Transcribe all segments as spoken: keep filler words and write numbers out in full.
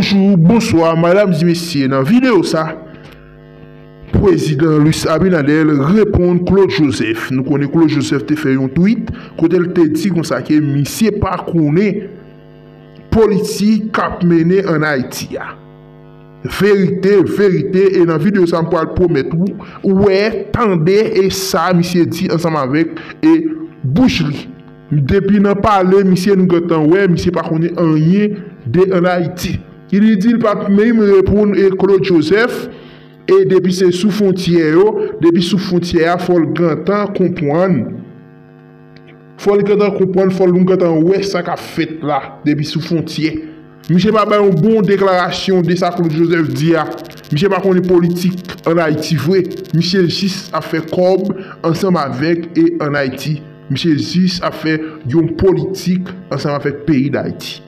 Bonjou, bonswa, medam e mesye. Nan videyo sa, Prezidan Luis Abinader reponn Claude Joseph. Nou konnen Claude Joseph te fè yon tweet kote l te di konsa ke misye pa konnen politik k ap mennen ann Ayiti a. Verite, verite, e nan videyo sa m pral pwomèt ou, ou wè, tande e sa misye di ansanm avèk e bouch li. Depi nan pale misye nou gentan wè, misye pa konnen anyen de ann Ayiti. Li di l p ap menm reponn e Claude Joseph, e depi se sou fwontyè yo, depi sou fwontyè a, fò l gentan konprann. Fò l gentan konprann, fò l nou gentan wè sa k ap fèt la, depi sou fwontyè. Misye pa bay yon bon deklarasyon de sa Claude Joseph di a. Misye pa konnen politik ann Ayiti vre. Misye jis ap fè kòb ansanm avèk e ann Ayiti. Misye jis ap fè yon politik ansanm avèk peyi Dayiti.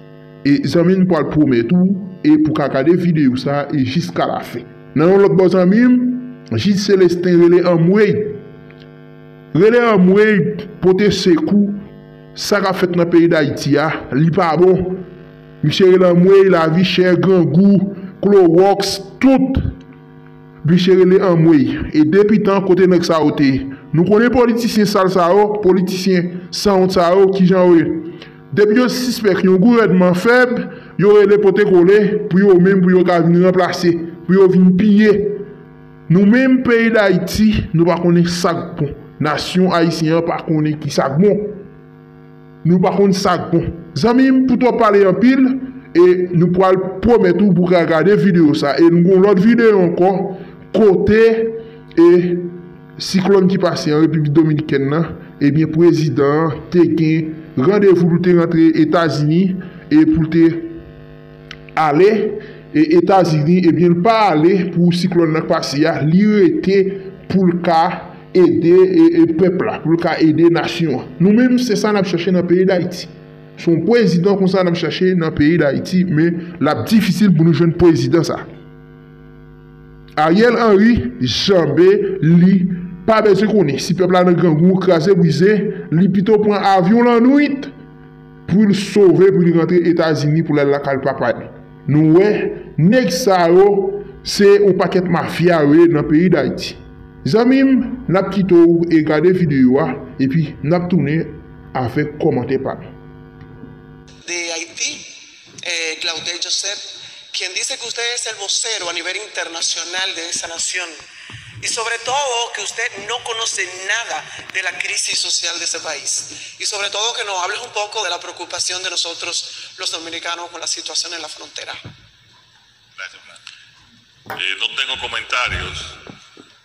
E zanmi m pral pwomèt ou, e pou ka gade videyo sa e jiska lafen. Nan yon lòt bò zanmi m, Jij Célestin rele anmwey. Rele anmwey, pote sekou, sa k ap fèt nan peyi Dayiti a, li pa bon. Misye rele anmwey, lavi chè, grangou, klowòks, tout. Misye rele anmwey. E depi tan kote nèg sa yo te ye? Nou konnen politisyen sal sa yo, politisyen sanwont sa yo, kijan yo ye. Depi yo sispèk yon gouvènman fèb, yo rele pote kole pou yo menm, pou yo ka vin ranplase, pou yo vin piye. Nou menm peyi Dayiti, nou pa konnen sa k bon. Nasyon ayisyen an pa konnen ki sa k bon. Nou pa konn sa k bon. Zanmi m, pou twòp pale anpil, e nou pral pwomèt ou pou ka gade videyo sa. E nou gon lòt videyo ankò, kote e siklòn ki pase an Repiblik Dominikèn nan, ebyen, prezidan an te gen randevou pou l te rantre Etazini e pou l te ale e Etazini, ebyen, l pa ale pou siklòn nan k pase a, li rete pou l ka ede e, e pèp la, pou l ka ede nasyon an. Nou menm, se sa n ap chèche nan peyi Dayiti. Se yon prezidan konsa n ap chèche nan peyi Dayiti, men l ap difisil pou nou jwenn prezidan sa. Ariel Henry janbe, li pa bezwen konnen si pèp la nan grangou, kraze brize, li pito pran avyon lannwit pou l sove, pou l rantre Etazini, pou l al lakay papa l. Nou wè, nèg sa yo, se yon pakèt mafya yo ye nan peyi Dayiti. Zanmi m, n ap kite w e gade videyo a, epi n ap tounen avèk kòmantè pa nou. De Haití, eh, Claudel Joseph, quien dice que usted es el vocero a nivel internacional de esa nación y sobre todo que usted no conoce nada de la crisis social de ese país y sobre todo que nos hables un poco de la preocupación de nosotros los dominicanos con la situación en la frontera. Gracias, Fernando. Eh, no tengo comentarios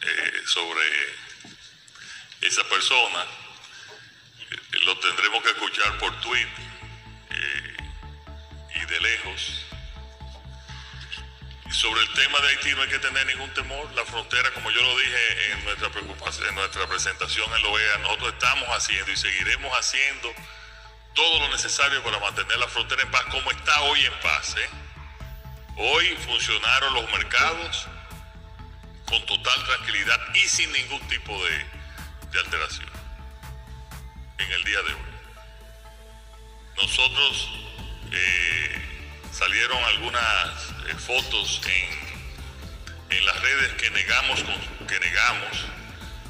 eh, sobre esa persona. Eh, lo tendremos que escuchar por tweet eh, y de lejos. Y sobre el tema de Haití no hay que tener ningún temor. La frontera, como yo lo dije en nuestra, preocupación, en nuestra presentación en la OEA, nosotros estamos haciendo y seguiremos haciendo todo lo necesario para mantener la frontera en paz, como está hoy en paz. ¿Eh? Hoy funcionaron los mercados con total tranquilidad y sin ningún tipo de, de alteración en el día de hoy. Nosotros eh, salieron algunas eh, fotos en, en las redes que negamos, que negamos.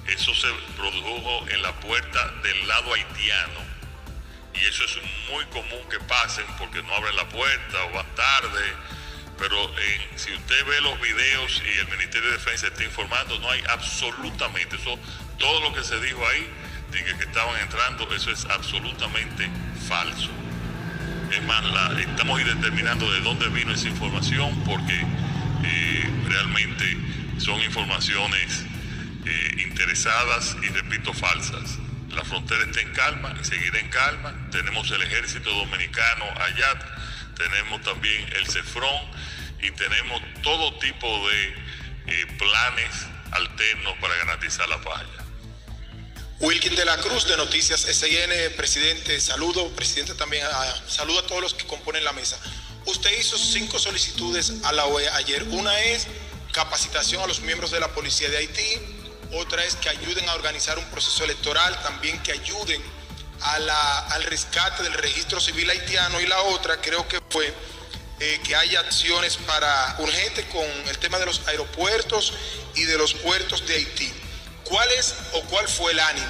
Eso se produjo en la puerta del lado haitiano y eso es muy común que pasen porque no abren la puerta o van tarde. Pero en, si usted ve los videos y el Ministerio de Defensa está informando, no hay absolutamente, eso, todo lo que se dijo ahí, de que, que estaban entrando, eso es absolutamente falso. Es más, la, estamos determinando de dónde vino esa información porque eh, realmente son informaciones eh, interesadas y, repito, falsas. La frontera está en calma y seguirá en calma. Tenemos el ejército dominicano allá, tenemos también el CEFRON y tenemos todo tipo de eh, planes alternos para garantizar la paz allá. Wilkin de la Cruz de Noticias S I N, presidente, saludo, presidente también, a, saludo a todos los que componen la mesa. Usted hizo cinco solicitudes a la OEA ayer. Una es capacitación a los miembros de la policía de Haití, otra es que ayuden a organizar un proceso electoral, también que ayuden a la, al rescate del registro civil haitiano y la otra creo que fue eh, que haya acciones para urgentes con el tema de los aeropuertos y de los puertos de Haití. ¿Cuál es o cuál fue el ánimo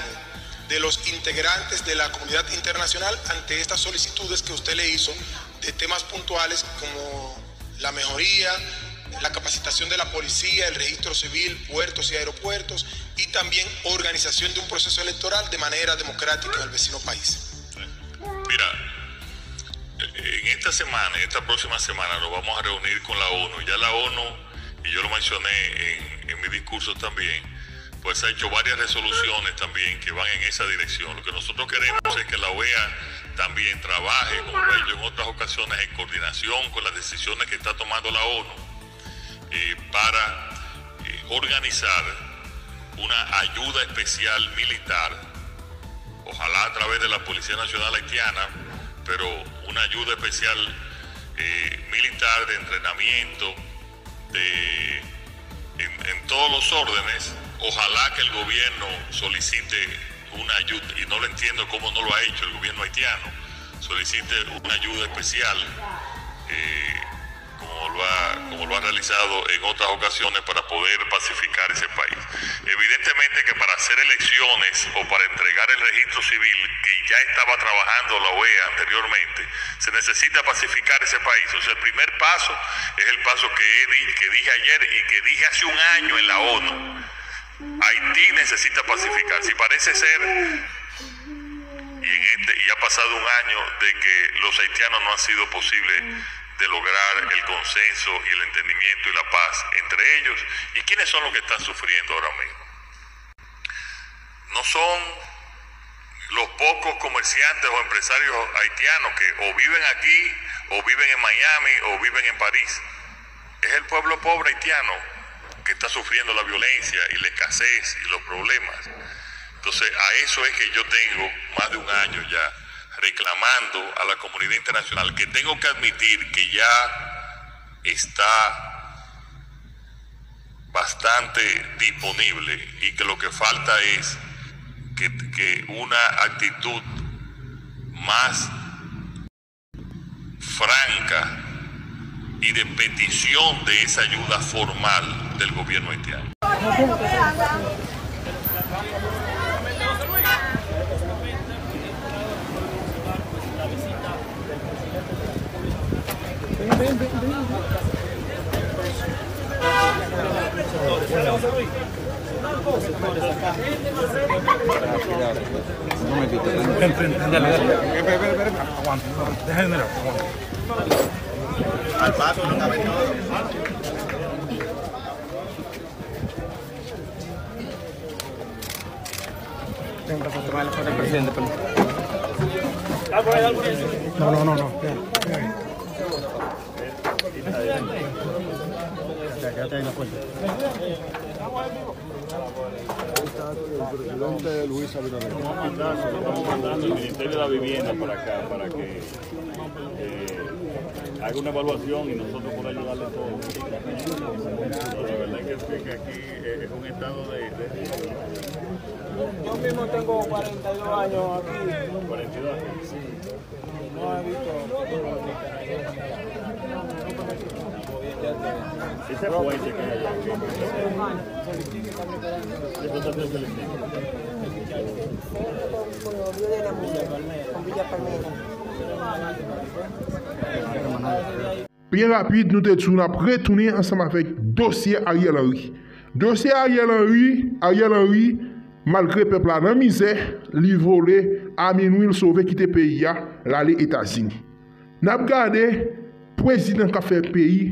de los integrantes de la comunidad internacional ante estas solicitudes que usted le hizo de temas puntuales como la mejoría, la capacitación de la policía, el registro civil, puertos y aeropuertos, y también organización de un proceso electoral de manera democrática en el vecino país? Mira, en esta semana, en esta próxima semana nos vamos a reunir con la ONU. Ya la ONU, y yo lo mencioné en, en mi discurso también, pues ha hecho varias resoluciones también que van en esa dirección. Lo que nosotros queremos es que la OEA también trabaje, como lo ha hecho en otras ocasiones, en coordinación con las decisiones que está tomando la ONU, eh, para eh, organizar una ayuda especial militar, ojalá a través de la Policía Nacional Haitiana, pero una ayuda especial eh, militar de entrenamiento, de, en, en todos los órdenes. Ojalá que el gobierno solicite una ayuda, y no lo entiendo cómo no lo ha hecho el gobierno haitiano, solicite una ayuda especial, eh, como lo ha, como lo ha realizado en otras ocasiones para poder pacificar ese país. Evidentemente que para hacer elecciones o para entregar el registro civil que ya estaba trabajando la OEA anteriormente, se necesita pacificar ese país. O sea, el primer paso es el paso que, he di- que dije ayer y que dije hace un año en la ONU. Haití necesita pacificarse y parece ser, y, en este, y ha pasado un año de que los haitianos no han sido posible de lograr el consenso y el entendimiento y la paz entre ellos. ¿Y quiénes son los que están sufriendo ahora mismo? No son los pocos comerciantes o empresarios haitianos que o viven aquí, o viven en Miami, o viven en París. Es el pueblo pobre haitiano que está sufriendo la violencia y la escasez y los problemas. Entonces, a eso es que yo tengo más de un año ya reclamando a la comunidad internacional, que tengo que admitir que ya está bastante disponible y que lo que falta es que, que una actitud más franca y de petición de esa ayuda formal del gobierno haitiano. No, no, no, no. Estamos mandando, estamos mandando el Ministerio de la Vivienda para acá, para que eh, haga una evaluación y nosotros por ayudarle todo. La verdad es que, que aquí eh, es un estado de, de... Yo mismo tengo cuarenta y dos años aquí. cuarenta y dos años. No he visto. Ese puente que hay allá. Eso está cerca del centro. Con Villa Palmera. Byen rapid, nou te di w n ap retounen ansanm avèk dosye Ariel Henry. Dosye Ariel Henry, Ariel Henry, malgre pèp la nan mizè, li vole a minwi, l sove kite peyi a, l ale Etazini. N ap gade prezidan k ap fè peyi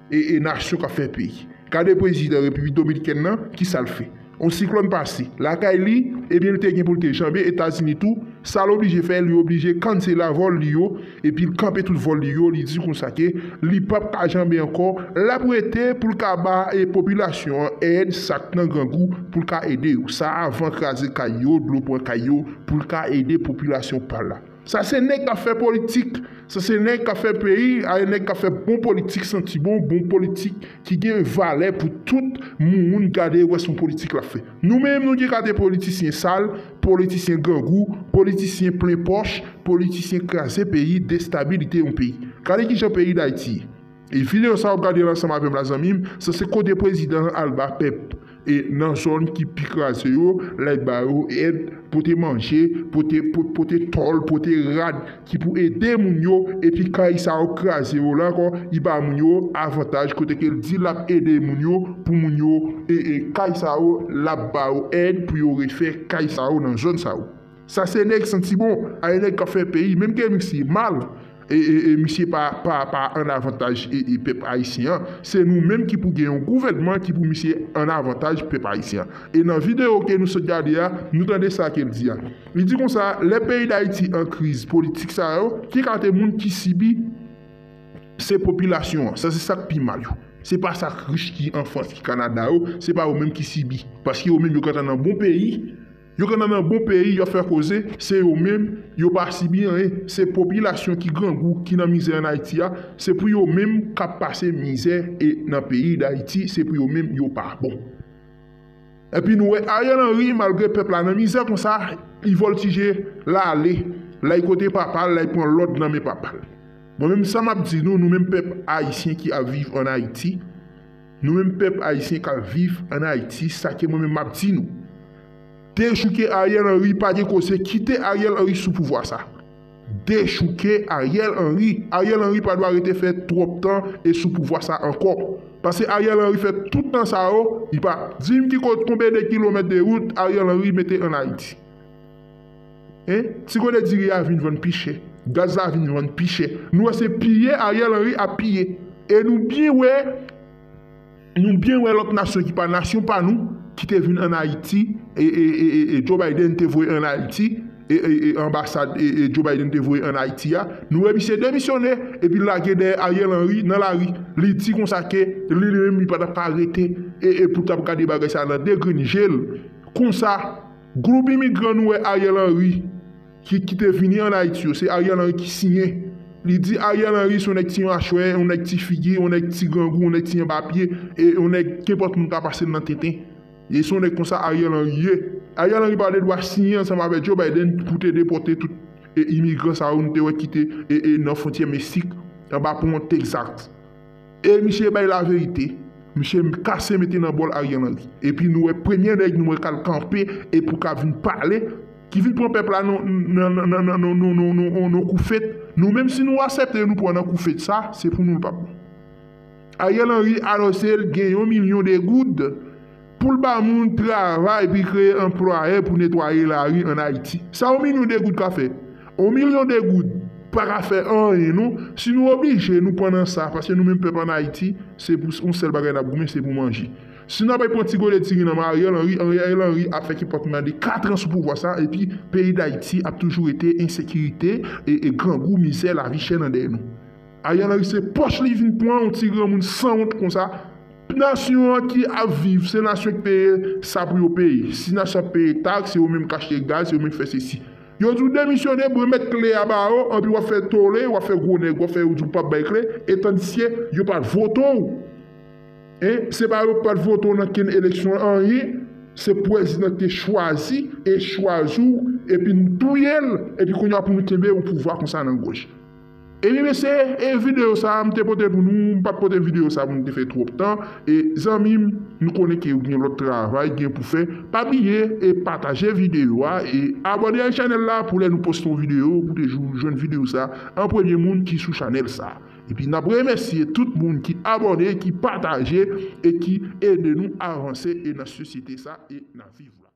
e, e nasyon k ap fè peyi. Gade prezidan Repiblik Dominiken nan, kisa l fè? On siklòn pase lakay li, ebyen li te gen pou l te janbe Etazini tou, sa l oblije fè, li oblije kansela vòl li yo, epi l kanpe tout vòl li yo, li di konsa ke li p ap ka janbe ankò, l ap rete pou l ka ba e popilasyon an èd, sa k nan grangou, pou l ka ede yo. Sa a van kraze kay yo, dlo pran kay yo, pou l ka ede popilasyon pa l la. Sa se nèg k ap fè politik. Sa se nèg k ap fè peyi, a nèg k ap fè bon politik santi bon, bon politik ki gen valè pou tout moun gade wè se yon politik l ap fè. Nou menm nou gen kate politisyen sal, politisyen grangou, politisyen plen pòch, politisyen kraze peyi, destabilite yon peyi. Gade kijan peyi Dayiti ye. E videyo sa w ap gade la ansanm avè m la, zanmi m, sa se kote prezidan an al ba pèp e nan zòn ki pi kraze yo, l al ba yo èd, pote manje, pote, po-, pote tòl, pote rad ki pou ede moun yo, epi kay sa yo kraze yo la ankò, li ba moun yo avantaj kote ke l di l ap ede moun yo pou moun yo, e, e kay sa yo, l ap ba yo èd pou yo refè kay sa yo nan zòn sa yo. Sa se nèg santi bon, a e nèg k ap fè peyi, menm ke misye mal, e, e, e misye pa, pa, pa an avantaj e, e pèp ayisyen an. Se nou menm ki pou gen yon gouvènman ki pou misye an avantaj pèp ayisyen an. E nan videyo ke nou sot gade a, nou tande sa ke l di a. Li di konsa, lè peyi Dayiti an kriz politik sa yo, ki kalite moun ki sibi? Se popilasyon an. Sa se sa k pi mal yo. Se pa sa k rich ki an Frans, ki Kanada yo, se pa yo menm ki sibi. Paske yo menm yo gentan nan bon peyi, yo gentan nan bon peyi, y ap fè koze, se yo menm, yo pa sibi anyen. Se popilasyon ki grangou, ki nan mizè an Ayiti a, se pou yo menm k ap pase mizè e nan peyi Dayiti, se pou yo menm yo pa bon. Epi nou wè Ariel Henry, malgre pèp la nan mizè konsa, li vòltije, l ale, l al kote papa l, l al pran lòd nan men papa l. Mwen menm sa m ap di nou, nou menm pèp ayisyen ki ap viv ann Ayiti, nou menm pèp ayisyen k ap viv ann Ayiti, sa ke mwen menm m ap di nou. Dechouke Ariel Henry, pa gen koze, kite Ariel Henry sou pouvwa sa. Dechouke Ariel Henry. Ariel Henry pa dwe rete fè twòp tan e sou pouvwa sa ankò. Paske Ariel Henry fè tout tan sa yo, li pa di m ki kot, konbyen de kilomèt de wout Ariel Henry mete ann Ayiti. Hein? Ti godet diri a vin vann pi chè. Gaz la vin vann pi chè. Nou wè se piye Ariel Henry ap piye. E nou byen wè, nou byen wè lòt nasyon ki pa nasyon pa nou, ki te vin ann Ayiti, e, e, e, e, e Joe Biden te voye ann Ayiti, e, e, e anbasad e, e Joe Biden te voye ann Ayiti a. Nou wè misye demisyone, epi l lage dèyè Ariel Henry nan lari. Li di konsa ke li, li menm, li pa t ap ka rete, e, e pou t ap gade bagay sa nan de grenn je l. Konsa, gwoup imigran nou wè Ariel Henry ki, ki te vini ann Ayiti yo, se Ariel Henry ki siyen. Li di Ariel Henry se yon nèg ti machwè, yon nèg ti figi, yon nèg ti grangou, yon nèg ti anba pye, e yon nèg kenpòt moun ka pase l nan tenten. E se yon nèg konsa Ariel Henry ye. Ariel Henry pa t dwe siyen ansanm avèk Joe Biden pou te depòte tout, e, imigran sa yo nou te wè ki te, e, e, nan fwontyè Meksik, anba pon Texas. E misye bay laverite. Misye kase mete nan bòl Ariel Henry. Epi nou wè premye nèg nou wè k al kanpe e pou ka vin pale, ki vin pran pèp la nan, nan, nan koufet. Nou menm si nou aksepte nou pran nan koufet sa, se pou nou l p ap bon. Ariel Henry anonse l gen yon milyon de goud pou l ba moun travay epi kreye anplwaye pou netwaye lari ann Ayiti. Sa yon milyon de goud ka fè? Yon milyon de goud pa ka fè anyen non. Si nou oblije, nou pran nan sa, paske nou menm pèp ann Ayiti, se pou yon sèl bagay n ap goumen, se pou manje. Si n ap pran ti godet diri nan men Ariel Henry, Ariel Henry ap fè ki pòt mande kat an sou pouvwa sa, epi peyi Dayiti ap toujou rete ensekirite e, e grangou, mizè, lavi chè nan dèyè nou. Ariel Henry se pòch li vin pran yon ti granmoun sanwont konsa. Nasyon an ki ap viv, se nasyon ki peye sa pou yo peye. Si nasyon ap peye taks, se yo menm k achte gaz, se yo menm k fè sesi. Yo di w demisyone, remèt kle a ba yo, anpi w ap fè tole, w ap fè gwo nèg, w ap fè yo di w p ap bay kle, e tandiske yo pa t vote w. Hein? Se pa yo pa t vote w nan kenn eleksyon anyen, se prezidan ki te chwazi, e chwazi w, epi nou touye l, epi kounye a pou nou kenbe yon pouvwa konsa nan gòj. Ebyen mesye, e videyo sa a m te pote pou nou, m pa t pote videyo sa a pou nou te fè twòp tan. E zanmi m, nou konnen ke ou gen lòt travay, gen pou fè. Pa bliye e pataje videyo a, e abòne ak chanèl la pou lè nou poste yon videyo, pou toujou jwenn videyo sa a an premye moun ki sou chanèl sa a. Epi n ap remèsye tout moun ki abòne, ki pataje e ki ede nou avanse e nan sosyete sa e nan viv la.